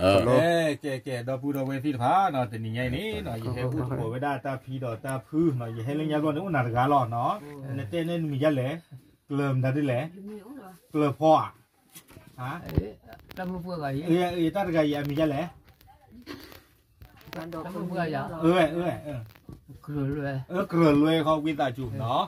ကဲ ကဲ ကဲ ဒီပုၢ်ဒီဝဲၢ်သ့ၣ်တဖၣ်နီၤ, တနံၤညါအံၤန့ၣ်နီၤ ယဟဲအိၣ်သကိးဝဲဒၣ်တၢ်ဖံဒီးတၢ်ဖုနီၤ, ယဟဲလၢညါဘျီန့ၣ်အိၣ်နၤတဂၤလီၤနီၤ. နတဲန့ၣ်နမံၤဒ်လဲၣ်, ကျၢၤမတၤဒ်လဲၣ်, ကျၢၤဖီဧါ, တၢ်တဂၤအံၤအမံၤဒ်လဲၣ်, ကြၢးလွဲဃီဝံသးစူၤနီၤ.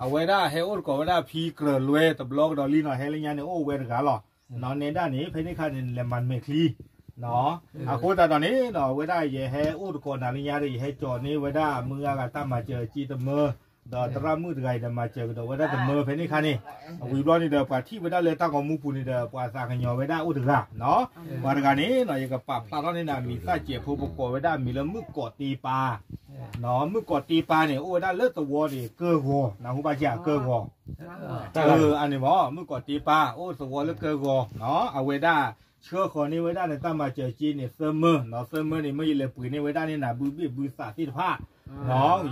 အဝဲဒၣ်ဟဲအိၣ်သကိးဝဲဒၣ်ဖံကြၢးလွဲတဘျီကဒီးလံနီၤ, ဟဲလၢညါန့ၣ်အိၣ်ဝဲတဂၤလီၤ. နီၤနဲဒၣ်န့ၣ် ဖဲန့ၣ်ခါန့ၣ် နလဲၤမၤနမဲာ်ချံနီၤ. အဃိသတးဒီးန့ၣ်နီၤ အဝဲဒၣ်ယဟဲအိၣ်သကိးနၤလၢညါဒီး ယဟဲကၠီၤန့ၢ်ဝဲဒၣ်မုၢ်ဂၤဂၤတၢ်မၤစၢၤစ့တမၢ, ဒီးသရၣ်မုၣ်တဂၤအံၤဒီးမၤစၢၤကဒီးဝဲဒၣ်တမၢဖဲန့ၣ်ခါန့ၣ်, အဝံၤဘျီန့ၣ်ဒီး ပှၤထံၣ်ဝဲဒၣ်လၢတၢ်ဂီၤမူပူၤန့ၣ်ဒီး ပှၤသးကညီၤဝဲဒၣ်အိၣ်တဂၤနီၤ. ပှၤတဂၤန့ၣ်နီၤ ယကပာ်ဖျါထီၣ်န့ၢ်နၤအမံၤသၣ်စဲးဖိ ပကိးဝဲဒၣ်အမံၤလၢမုၣ်ကီးတ့ပၢ် မုၣ်ကီးတ့ပၢ်န့ၣ် အိၣ်ဝဲဒၣ်လၢသဝီန့ၣ် ကၢၢ်ဂီၤ, နၢ်ဟူဘၣ်က့ၤ ကၢၢ်ဂီၤ, အန့ၣ်မ့ၢ် မုၣ်ကီးတ့ပၢ် အိၣ်သဝီလၢကၢၢ်ဂီၤနီၤ. အဝဲဒၣ်ဆှၢဃီၤန့ၢ်ဝဲဒၣ်နတၢ်မၤစၢၤစ့န့ၣ် သၢမၢနီၤ, သၢမၢန့ၣ် မ့ၢ်ယလဲၤပှ့ၤန့ၢ်ဝဲဒၣ်န့ၢ်နၤဘုဘ့ၣ်ဘုသးသ့ၣ်တဖၣ်,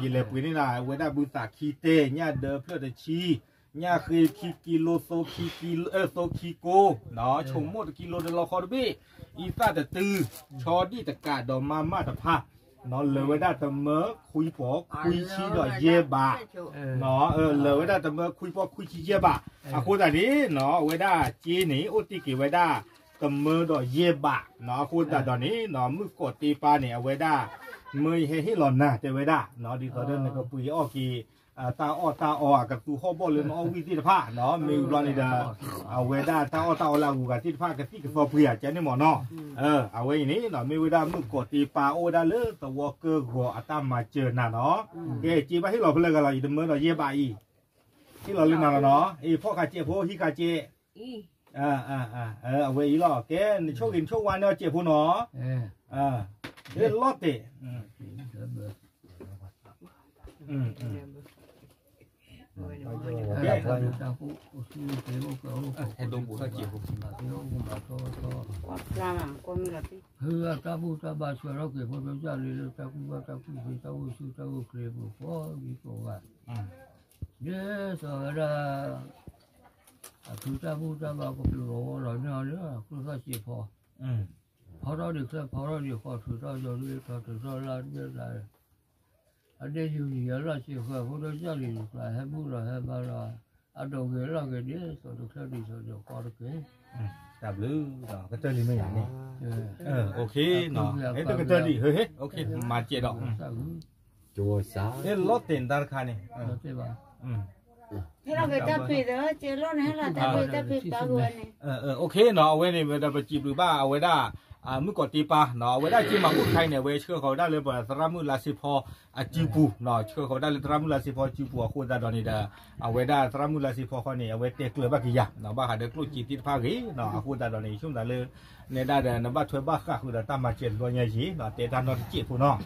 ယလဲၤပှ့ၤန့ၢ်နၤဝဲဒၣ်ဘုသးခံတဲ, ညၣ်ဒၢဖျၢၣ်တဆံ, ညၣ်ဃ့ခံကံလိ သိခံကံ, သိခံကိ, ဆိမိၣ်တကံလိ တလီခီတဘ့ၣ်, အံသၣ်တတု, ဆီဒံၣ်တကးဒီးမၤမၣ်တဖၣ်, လၢာ်ဝဲဒၣ်တမၢခွံပီၤခွံဆံဒီးယဲၢ်ဘး, လၢာ်ဝဲဒၣ်တမၢခွံပီၤခွံဆံယဲၢ်ဘး. အဃိသတးန့ၣ်နီၤ အဝဲဒၣ်စ့န့ၣ် အိၣ်တ့ၢ်က့ၤဝဲဒၣ် တမၢဒီးယဲၢ်ဘးနီၤ. အဃိသတးဒီးန့ၣ်နီၤ မုၣ်ကီးတ့ပၢ်န့ၣ် အဝဲဒၣ် မၢယဟဲဟ့ၣ်လီၤနၤတဲဝဲဒၣ်နီၤ, ဒ်သိးဒီးနကပှ့ၤအီၣ်က့ၤ တၢ်အီၣ်တၢ်အီ အကသူဟီၣ်ဘီၣ်လၢနအီၣ်ဝံၣ်သ့ၣ်တဖၣ်နီၤ, မ့ၢ်ဘျီန့ၣ်ဒီး အဝဲဒၣ်တၢ်အီၣ်တၢ်အီလၢအဂုၤအဂၤသ့ၣ်တဖၣ် ကသံၣ်ကသီပှ့ၤဧါ ကဲန့ၣ်မ့ၢ်နီၤ. အဝဲအံၤန့ၣ်နီၤ မ့ၢ်ဝဲဒၣ်မုၣ်ကီးတ့ပၢ် အိၣ်ဝဲဒၣ်လၢသဝီကၢၢ်ဂီၤအတၢ်မၤစၢၤနၤနီၤ. ကဲ စ့ဘၣ်ဟ့ၣ်လီၤဖဲလဲၣ်ဂၤလီၤ ယတမၢဒီးယဲၢ်ဘးအံၤ, ဟ့ၣ်လီၤလၢနၤလီၤနီၤ, အံၤဖီၣ်ဃာ်စဲးဖိ ဟံးဃာ်စဲး အဝဲအံၤလီၤ. ကဲ နဆိၣ်ဂ့ၤနဆိၣ်ဝါန့ၢ်အီၤစဲးဖိနီၤ, လၢလီၤတဲာ် ဟဲဒိဘူးထီၣ်စဲးဖိ, ဖုဂၤတၢ်ဘူၣ်တၢ်ဘါဆှၢထီၣ်က့ၤဖိတၢ်လံလၢတၢ်ကူၣ်ဘၣ်တၢ်ကူၣ်သ့တၢ်အိၣ်ဆူၣ်တၢ်အိၣ်ချ့ပူၤကိးဂၤ, ဒ်သိးဝဲဒၣ် အဖုတၢ်ဘူၣ်တၢ်ဘါကပျုၤလီၤဝီလီၤန့ၢ်အီၤလၢကျိသၣ်စ့းဖီ, ဖီထီၣ်ဒံးချၢဖီထီၣ်ဒံးဃီ ထုးထီၣ်ယီၤဒုးထီ ထုးထီၣ်လၢဒုးဒၣ် အဒဲယူၤယံၤအလီၢ်စ့ၢ်ကီး ဖိဒိၣ်စၢ်လံၤတကျါ ဟဲဘူၣ်လီၤဟဲဘါလီၤ, အဒိးဂ့ၤအလီၢ်ဂ့ၤဒ်သိးတချၢဒ်သိးဒီးကီတက့ၢ်. တၢ်ဘျုး, ကတၢၢ်လံမ့ၢ်ယၤန့ၣ်, တကတၢၢ်ဒံး, မၤစဲးဒီး, လီၤတဲာ်တၢ်တခါန့ၣ် ဟဲလီၤက့ၤတၢ်ဖံးဒီး ကဲလီၤန့ၣ် ဟဲလီၤတၢ်ဖံးတၢ်ဂီၤန့ၣ်, နီၤ အဝဲန့ၣ် ဝဲဒၣ်ပစံးဘျုးဘၣ်အဝဲဒၣ် မုၣ်ကီးတ့ပၢ်နီၤ, အဝဲဒၣ်က့မၤဘူၣ်တခါအံၤန့ၣ် အဝဲဆှၢဃီၤဝဲဒၣ်လၢပသရၣ်မုၣ်လါစ့ဖီအစုပူၤနီၤ, ဆှၢဃီၤဝဲဒၣ်လၢသရၣ်မုၣ်လါစ့ဖီအစုပူၤအဃိသတးဒီးန့ၣ်ဒီး အဝဲဒၣ်သရၣ်မုၣ်လါစ့ဖီခီန့ၣ် အဝဲတဲကျၢၤဘၣ်က့ၤယၤနီၤ, ဘၣ်ဃးဒီးကျိၣ်စ့သ့ၣ်တဖၣ်ဂ့ၤနီၤ, အဃိသတးဒီးန့ၣ် ဆိကမိၣ်သးလၢ နဲဒၣ်ဒီး နဘၣ်ထွဲဘၣ်ဃးဃုာ်ဒီးတၢ်မၤစၢၤတဘျီညါယံၤနီၤ, တဲတၢ်နီတစဲးဖိနီၤ.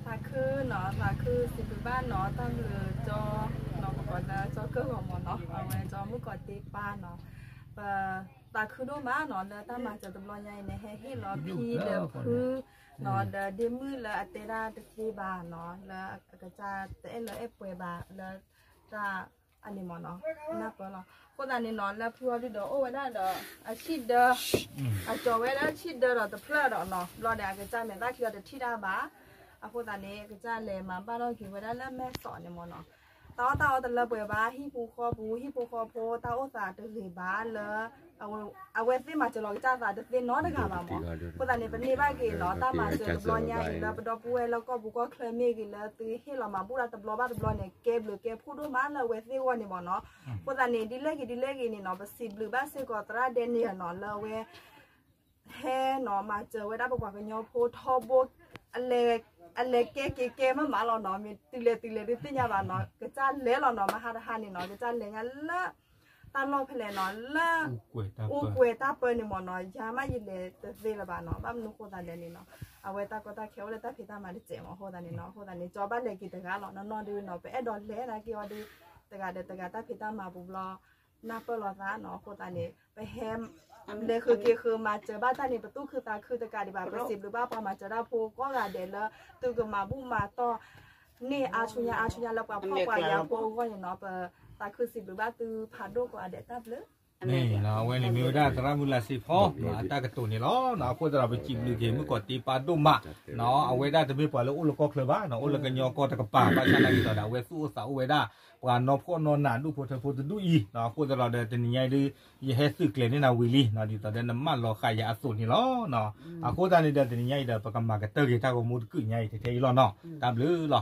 သးခုနီၤ, သးခုစံးဘျုးဘၣ်နီၤ, တၢ်ဘျုးကၠီနီၤ, ပကိးလၢကၠီကၢၢ်ဂီၤမးနီၤ, အဝဲကၠီမုၣ်ကီးတ့ပၢ်နီၤ, ပသးခုဒိၣ်မးနီၤ လၢတၢ်မၤစၢၤတဘျီညါအံၤန့ၣ် ဟဲဟ့ၣ်လီၤဖံဒီးဖုနီၤ, ဒီးဒ့မုၣ်လၢအတဲဒၣ်တသ့ဘၣ်နီၤ, လၢအကစၢ်တအဲၣ်လၢအဲၣ်ပှဲၤဘၣ်လၢတၢ် အန့ၣ်မးနီၤ, နၢ်ပၢၢ်လီၤ. အဃိသတးန့ၣ်နီၤ လၢဖုအီၤဒုဒီးအိၣ်ဝဲဒၣ်ဒီး အဆံၣ်ဒၢ, အကၠီၤဝဲဒၣ်ဆံၣ်ဒၢဒီးတဖျၢၣ်ဒီးနီၤ, ဘျီဒီးအကစၢ်မဲာ်သၣ်ချံအီၤတထံၣ်တၢ်ဘၣ်. အဃိသတးန့ၣ် အကစၢ်လဲၤမၤဘၣ်ထီၣ်က့ၤဝဲဒၣ်လၢမဲၢ်စီးန့ၣ်မးနီၤ, တၢ်အီၣ်တၢ်အီတလၢပှဲၤဘၣ်, ဟံၣ်ဖိဃီဖိ ဟံၣ်ဖိဃီဖိ တၢ်အိၣ်သးတဂ့ၤဘၣ်လၢ အဝဲသ့ၣ်မၤစၢၤလီၤကစၢ်သးတသ့နီတဂၤဘၣ်မး. အဃိသတးန့ၣ် ပန့ၢ်ဘၣ်က့ၤနီၤ တၢ်မၤစၢၤတဘျီညါအံၤ လၢပဒီပုၢ်ဝဲၢ်လၢကီၢ်ပူၤကီၢ်ချၢမ့ၢ်ဂ့ၤ လၢသုဟ့ၣ်လီၤမၤဘူၣ်တၢ်တဘျီဘၣ်တဘျီန့ၣ် ကဲဘျုးကဲဖှိၣ်ဒိၣ်မးလၢအဝဲသ့ၣ်အဂီၢ်န့ၣ်မးနီၤ. အဃိသတးန့ၣ် ဒ်လဲၣ်ဂ့ၤဒ်လဲၣ်ဂ့ၤန့ၣ်နီၤ ပစံးဘျုးဘၣ်စ့ၢ်ကီးသရၣ်ဒဲန့ၣ်နီၤ လၢအဝဲ ဟဲနီၤ မၤစၢၤဝဲဒၣ်ပပှၤကညီဖိထီဘိ အလဲၤ အလဲၤကဲက့ၤကဲမ့ၢ်မးလီၤနီၤ, မ့ၢ်တုၤလဲၤတုၤလဲၤဒုးသ့ၣ်ညါဘၣ်နီၤ, ကစၢ်လဲၤလီၤနီၤ, မဟါတဟါန့ၣ်နီၤ ကစၢ်လဲၤညါလၢ တၢ်လီၢ်ဖဲလဲၣ်နီၤ လၢ အိၣ်ကွဲးတၢ်ပၢန့ၣ်မးနီၤ, ယၤမးယလဲၤတသ့လၢၤဘၣ်နီၤ, ဘၣ်မနုၤဃိသတးလဲၣ်န့ၣ်နီၤ, အဝဲတၢ်ကီတၢ်ခဲအိၣ်လၢတၢ်ဖံးတၢ်မၤတစဲးမး အဃိသတးန့ၣ်နီၤ, အဃိသတးန့ၣ် ကၠီဘၣ်လဲၤက့ၤတဂၤလီၤ, နီၢ်နီၢ်ဒုးနီၤ ပအဲၣ်ဒိးလဲၤဒၣ်က့ၤအီၤဒုးတဂၤဒီးတဂၤတၢ်ဖံးတၢ်မၤပူၤဘျီ နၢ်ပၢၢ်လိာ်သးနီၤ, အဃိသတးန့ၣ် ပဟဲ လဲၤဃုာ်က့ၤဃုာ်မၤစၢၤဘၣ်တၢ်န့ၣ် ပသူၣ်ခုသးခုတကးဒံးဘၣ်, ပစံးဘျုးဘၣ်ပှၤမၤစၢၤတၢ်ဖိကိးဂၤဒဲးလၢ သုကမၤဘူၣ်မၤတီၢ်န့ၢ်အါဆူညါအါဆူညါလၢပှၤဖှီၣ်ပှၤယာ်ဖိအဂီၢ်န့ၣ်နီၤ, ပသးခုစံးဘျုးဘၣ်သုဖးဒိၣ်ကိးဂၤဒဲး တၢ်ဘျုး န့ၣ် အဝဲန့ၣ်မ့ၢ်ဝဲဒၣ်သရၣ်မုၣ်လါစ့ဖီ အတၢ်ကတိၤန့ၣ်လီၤ. အဃိသတးဒီး ပစံးဘျုးက့ၤမုၣ်ကီၤတ့ပၢ်ဒိၣ်မး, အဝဲဒၣ်တမ့ၢ်ပှၤလၢအိၣ်လၢကီၢ်ချၢဘၣ်, အိၣ်လၢကညီကီၢ်တကပၤ, ဘၣ်ဆၣ်သနာ်က့ဒီး အဝဲသူၣ်အိၣ်သးအိၣ်ဝဲဒၣ် ပှၤနီၢ်ဖှီၣ်နီၢ်နးဒူၣ်ဖိထၢဖိတဒူၣ်အံၤ, အဃိသတးဒီးတနံၤညါအံၤဒုး ယဟဲသုးကျဲၤန့ၢ်နၤဝံၤလံ, ဒ်သိးဒီးနမၢလီၤဃာ်ယၤအသိးန့ၣ်လီၤ. အဃိသတးန့ၣ်ဒီးတနံၤညါအံၤဒီး ပကမၤကတၢၢ်က့ၤတၢ်ဂီၤမူတကုာ်ညါအံၤထဲထဲအံၤလီၤနီၤ, တၢ်ဘျုးလီၤ.